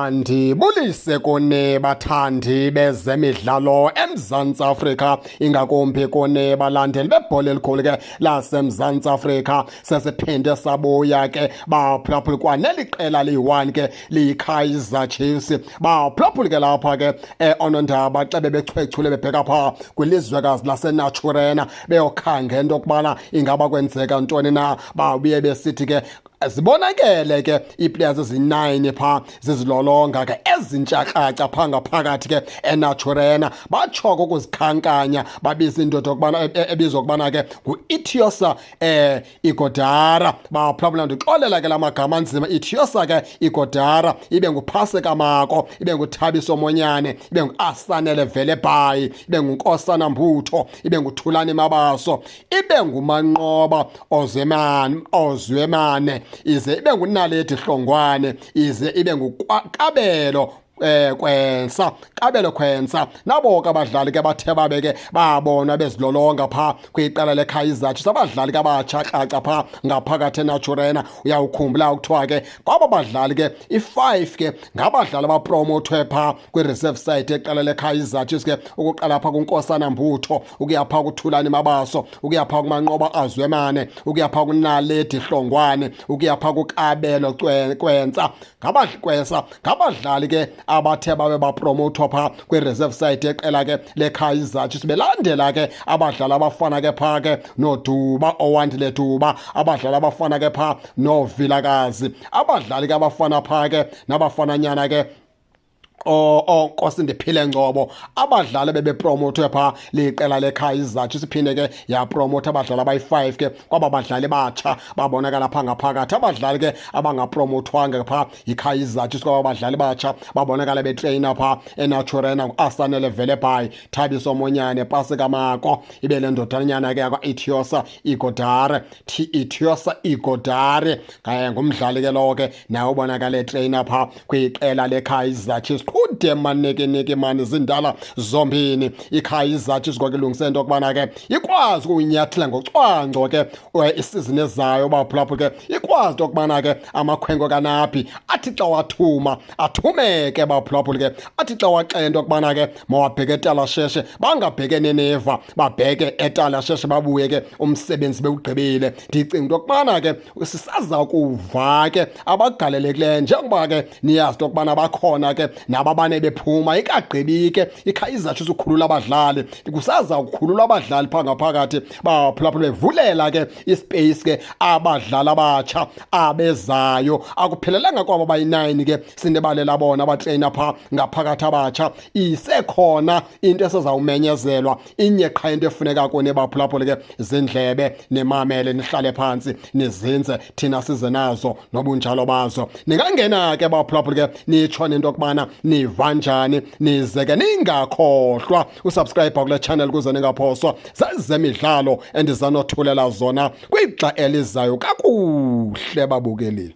Ndibulise kuni bathandi bezemidlalo eMzantsi Afrika, ingakumbi kuni balandeli bebhola elikhulu ke laseMzantsi Afrika. Sesiphinde sabuya ke baphulaphuli kwaneli qela liyi-1 ke liyiKaizer Chiefs. Baphulaphuli ke lapha ke oonondaba xa bebechwechule bebheka phaa kwilizwekazi laseNaturena beyokhangela into yokubana ingaba kwenzeka ntoni na, babuye besithi ke zibonakele ke ii-players ezi-9 phaa zizilolonga ke ezintshakraca phaa ngaphakathi ke eNaturena. Batsho ke ukuzikhankanya, babiza indoda yokubana ebizwa ukubana ke ngu-Etiosa Ighodaro. Baphulaphula, ndixolela ke la magama anzima. Etiosa ke Ighodaro, ibe nguPaseka Mako, ibe nguThabiso Monyane, ibe ngu-Asanele Velebayi, ibe nguNkosana Mbutho, ibe nguThulani Mabaso, ibe nguManqoba Ozwemane, ize ibe nguNaledi Hlongwane, ize ibe nguKabelo Kwensa, Kabelo Khwensa. Nabo ke abadlali ke bathe babe ke babonwa bezilolonga phaa kwiqela leKaizer Chiefs, abadlali ke abatsha kraca phaa ngaphakathi eNaturena. Uyawukhumbula kuthiwa ke kwaba badlali ke i-5 ke ngabadlali abapromothwe phaa kwi-reserve side yeqela leKaizer Chiefs ke, ukuqala phaa kuNkosana Mbutho, ukuya phaa kuThulani Mabaso, ukuya phaa kuManqoba Azwemane, ukuya phaa kuNaledi Hlongwane, ukuya phaa kuKabelo Kwensa. Ngabakwesa ngabadlali ke abathe babe bapromothwa phaa kwi-reserve side yeqela ke leKaizer Chiefs, belandela ke abadlali abafana ke phaa ke noDuba, Owandile Duba, abadlali abafana ke phaa noVilakazi, abadlali ke abafana phaa ke nabafananyana ke oNkosindiphile Ngcobo, abadlali bebepromothwe phaa liqela leKaizer Chiefs. Iphinde ke yapromotha abadlali abayi-5 ke kwaba badlali batsha babonakala phaa ngaphakathi. Abadlali ke abangapromothwanga phaa yiKaizer Chiefs kwaba badlali batsha babonakala betreyina phaa eNaturena ngu-Asanele Velebayi, Thabiso Monyane, Paseka Mako, ibe le ndodanyana ke yakwa-Etiosa Ighodaro, Etiosa Ighodaro, ngumdlali ke lowo ke naye ubonakala etreyina phaa kwiqela leKaizer Chiefs. Qhude manikiniki mani zindala zombini, iKaizer Chiefs ngoku ilungise into yokubana ke ikwazi ukuyinyathela ngocwangco ke isizini ezayo. Baphulaphula ke, ikwazi into yokubana ke amakhwenkwe kaNabi athi xa wathuma athumeke. Baphulaphula ke, athi xa waxela into yokubana ke mawabheke eTalasheshe, bangabheke neneva, babheke eTalasheshe, babuye ke umsebenzi bewugqibile. Ndicinga into yokubana ke sisaza kuva ke abagalelekileyo, njengoba ke niyazi into yokubana bakhona ke nababane bephuma ikagqibi ke iKaizer Chiefs ukhulula abadlali. Kusaza ukukhulula abadlali phaa ngaphakathi, baphulaphula, bevulela ke ispace ke abadlali abatsha abezayo. Akuphelelanga kwabo bayi-9 ke sinibalela bona abatreyina phaa ngaphakathi abatsha, isekhona into esezawumenyezelwa. Inye qha into efuneka kuni baphulaphula ke zindlebe, nimamele, nihlale phantsi, nizinze, thina size nazo nobunjalo bazo. Ningangena ke baphulaphula ke nitsho nento yokubana niva njani, nize ke ningakhohlwa usubscribe kule channel ukuze ningaphoswa zezemidlalo endizanothulela zona kwixa elizayo. Kakuhle babukeli.